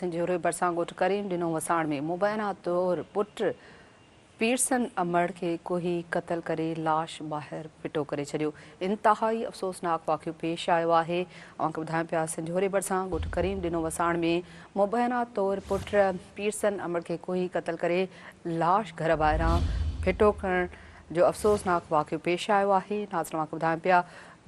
سنجهوري ڀرسان ڳوٺ ڪريم ڏنو وساڻ ۾ مبينا طور پٽ پيرسن امڙ کي ڪوهي قتل ڪري لاش ٻاهر ڦٽو ڪري ڇڏيو. انتهائي افسوسناڪ واقعو پيش آيو آهي. اوهان کي ٻڌايون پيا سنجهوري ڀرسان ڳوٺ ڪريم ڏنو وساڻ ۾ مبينا طور پٽ پيرسن امڙ کي ڪوهي قتل ڪري لاش گهر ٻاهران ڦٽو ڪرڻ جو افسوسناڪ واقعو پيش آيو آهي. ناظرين اوهان کي ٻڌايون پيا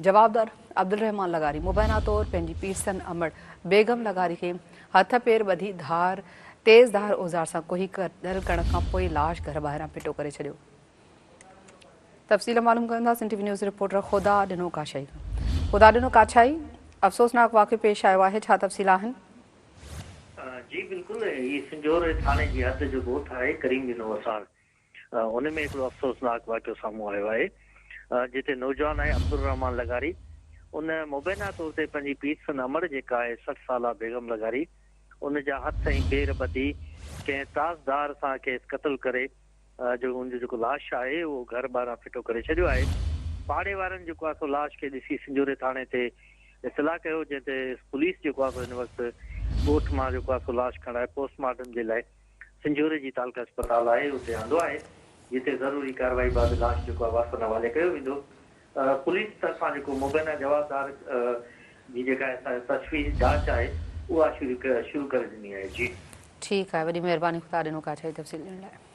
جوابدار عبدالرحمان لغاري مبينا طور پنهنجي پيرسن امڙ بيگم لغاري کي هٿ پير ٻڌي ڌار تيز ڌار اوزار سان ڪوهي قتل ڪرڻ کان پوء لاش گهر ٻاهران ڦٽو ڪري ڇڏيو. تفصيل معلوم ڪنداسين ٽي وي نيوز رپورٽر خدا ڏنو ڪاڇائي کان. خدا ڏنو ڪاڇائي، افسوسناڪ واقعو پيش آيو آهي، ڇا تفصيل آهن؟ جي بلڪل هي سنجهوري ٿاڻي جي حد جو ڳوٺ آهي ڪريم ڏنو وساڻ ان ۾ هڪڙو افسوسناڪ واقعو سامهون آيو آهي جتي نوجوان آهي عبدالرحمان لغاري ان مبينا طور تي پنهنجي پيرسن امڙ جيڪا آهي 60 سالا بيگم لغاري ان جا هٿ ۽ پير ٻڌي ڪنهن تاس ڌار سان کيس قتل ڪري جو ان جو جيڪو لاش آهي اهو گهر ٻاهران ڦٽو ڪري ڇڏيو آهي پاڙي وارن جيڪو آهي سو لاش کي ڏسي سنجهوري ٿاڻي تي اطلاع ڪيو جنهن تي پوليس جيڪو آهي سو هن وقت ڳوٺ مان جيڪو آهي سو لاش کڻائي پوسٽ مارٽم جي لاء سنجهوري جي تعلقه اسپتال آهي اتي آندو آهي جتي ضروري ڪارروائي بعد لاش جيڪو آهي وارثن حوالي ڪيو ويندو پوليس طرفان جيڪو مبينا جوابدار جي جيڪا تشويش جاچ آهي اها شروع ڪري ڏني آهي جي. ٺيڪ آهي وڏي مهرباني خدا ڏنو ڪاڇائي تفصيل ڏيڻ لاء.